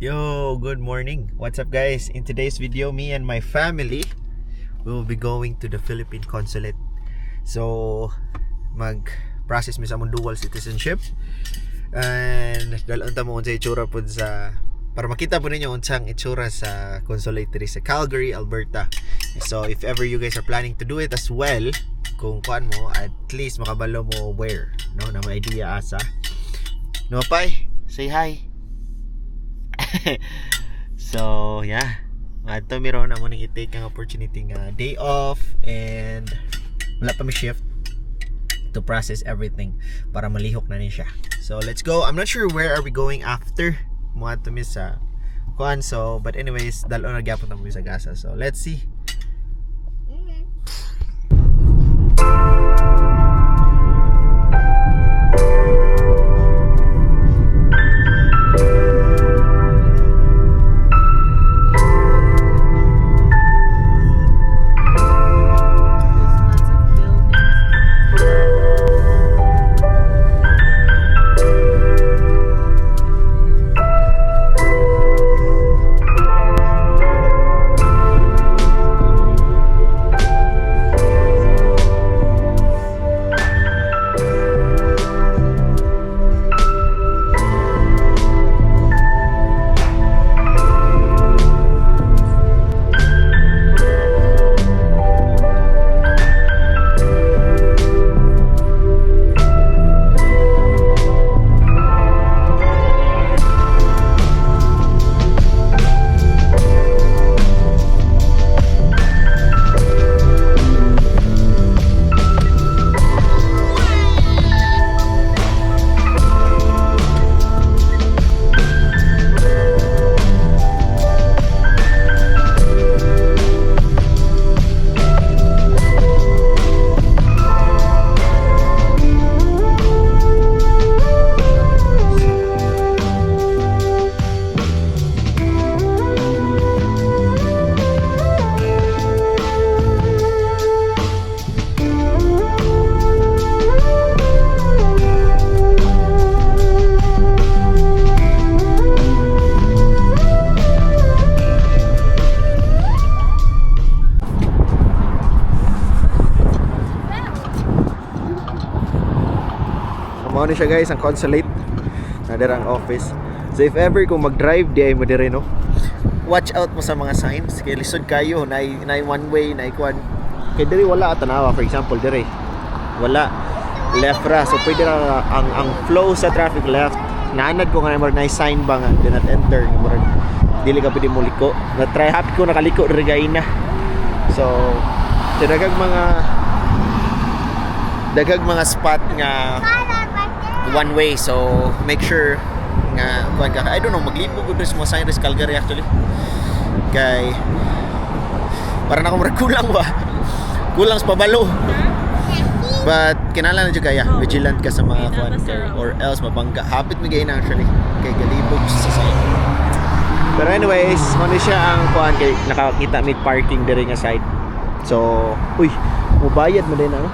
Yo, good morning. What's up, guys? In today's video, me and my family will be going to the Philippine Consulate. So, mag-process mi sa among dual citizenship. And dal-on ta mo unsa itsura pud sa para makita po ninyo unsang itsura sa consulate diri sa Calgary, Alberta. So, if ever you guys are planning to do it as well, kung kuan mo, at least makabalo mo where, no? Na may idea asa. No, pay, say hi. So, yeah. Ato mi ron amo ning i-take ang opportunity nga day off and wala pa mi shift to process everything para malihok na ni siya. So, let's go. I'm not sure where are we going after. Mga mi sa kuan, so but anyways, dalo na gyapon na mi sa gasa. So, let's see. There's lots of buildings. Mao ni siya, guys, ang consulate. Na dira ang office. So if ever kung mag-drive di ay mo dire, no. Watch out mo sa mga signs kay lisod kayo na one way na kuan. Kay diri wala, tanawa, for example, diri. Wala, left ra, so pwede ra ang flow sa traffic left. Naanad ko nga murag na sign ba nga do not enter nga murag dili ka pwede moliko. Na try happy ko nakaliko diri gaina. So dagag mga spot nga one way, so make sure nga kuan ka. I don't know, maglibog gud sa mga sign sa Calgary actually kay para na ako murag kulang ba, kulang sa pabalo, but kinahanglan na jud kaya vigilant ka sa mga kuan kay or else mabangga. Hapit mi gay na actually kay galibog sa sign. Pero anyways, mo ni siya ang kuan kay nakakita mi parking diri nga side. So uy, mubayad mo din ano,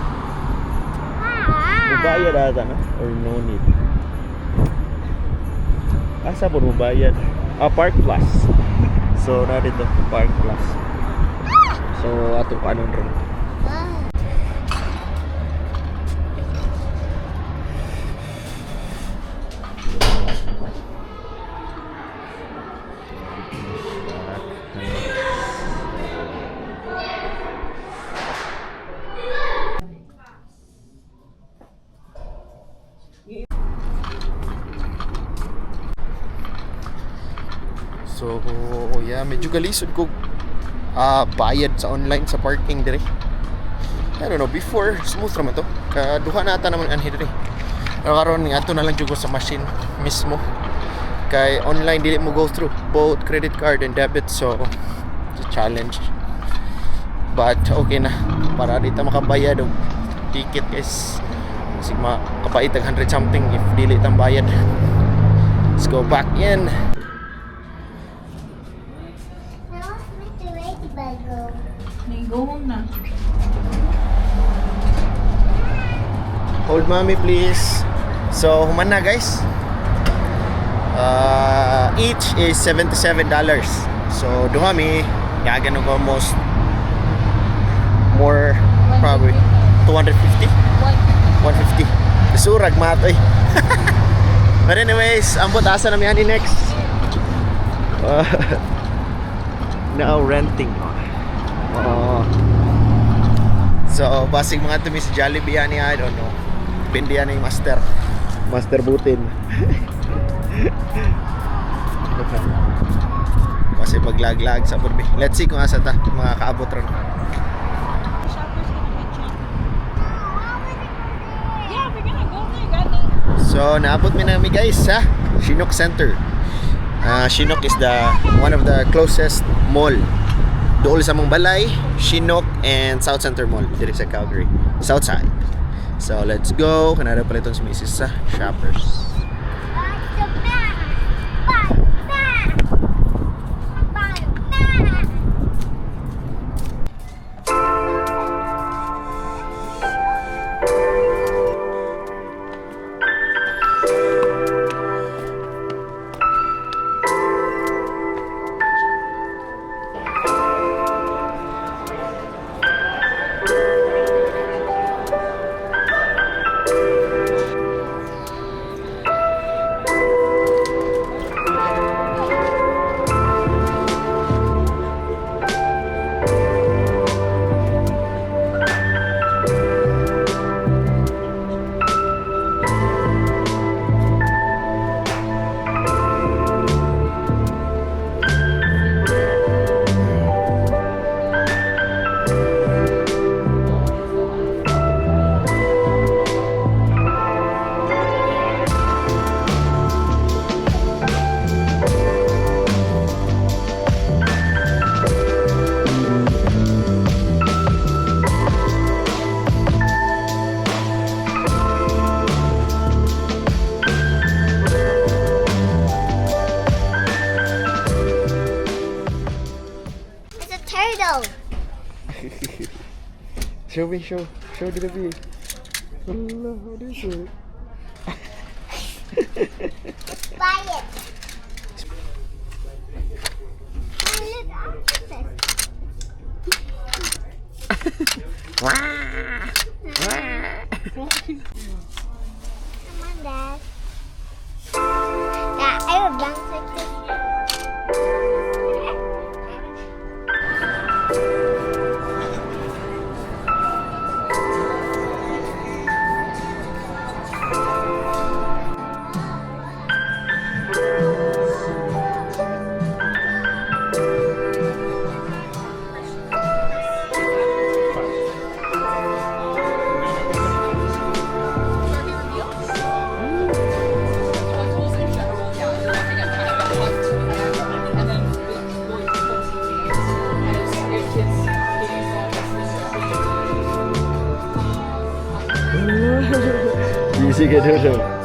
mubayad ata, no? Or no need? Asa po mubayad? Ah, Park Plus. So, na dito, Park Plus. So, ato pa anong ron. So, yeah, medyo galisod ko bayad sa online sa parking dire. I don't know, before, smooth raman to. Kaduha na ata naman anhi dire. Pero karon nga ato na lang jud ko sa machine mismo. Kay online dili mo go through both credit card and debit, so it's a challenge. But okay na para di ta makabayad og ticket, guys. Sigma kapait ang 100 something if dili tang bayad. Let's go back in. I want Mr. Ladybug go. May go home na. Hold mommy, please. So, human na, guys. Each is $77. So duha mi gagano ko almost more, probably 250, 150. Surag matoy. But anyways, ambot asa na mi ani next. Now renting. Oo. So, basig mga tumi sa Jollibee ani, I don't know. Depende yan yung master. Master Butin. Kasi maglaglag sa purbi. Let's see kung asa ta mga kaabot ron. Shoppers gonna be cheap. Yeah, we're gonna go there, gani. So, naabot mi nami guys sa Chinook Center. Chinook is the one of the closest mall. Dool sa mong balay, Chinook and South Center Mall diri sa Calgary, Southside. So, let's go. Kanara pala itong si Mrs. sa Shoppers. The back. Bye, back. Bye, back. It's a turtle. Show me, show. Show the baby. Hala, what is it? Buy it. Oh, look, octopus. Come on, Dad. Dad, I will bounce like this. Tools in general, yeah, you're looking at kind of a hunt and then the more useful teaching and it's getting Easy ka daw.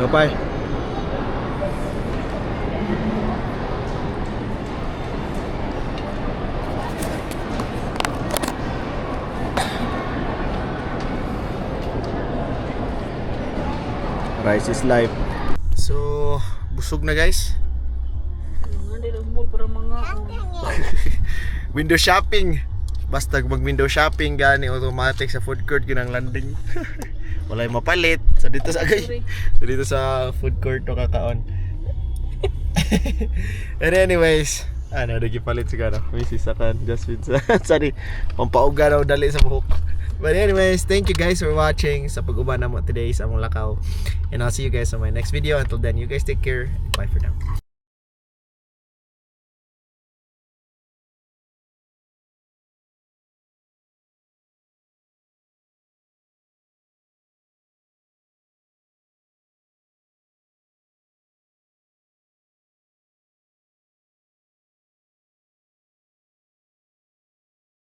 Kapay. Rice is life. So, busog na, guys. Window shopping. Basta mag window shopping gani, automatic sa food court yun ang landing. Walay mapalit. So dito sa agay. So dito sa food court to kakaon. And anyways, ano, nagipalit siguro. May sisakan just with sorry, pampauga daw dali sa buhok. But anyways, thank you guys for watching sa pag-uban namo today sa among lakaw. And I'll see you guys on my next video. Until then, you guys take care. Bye for now.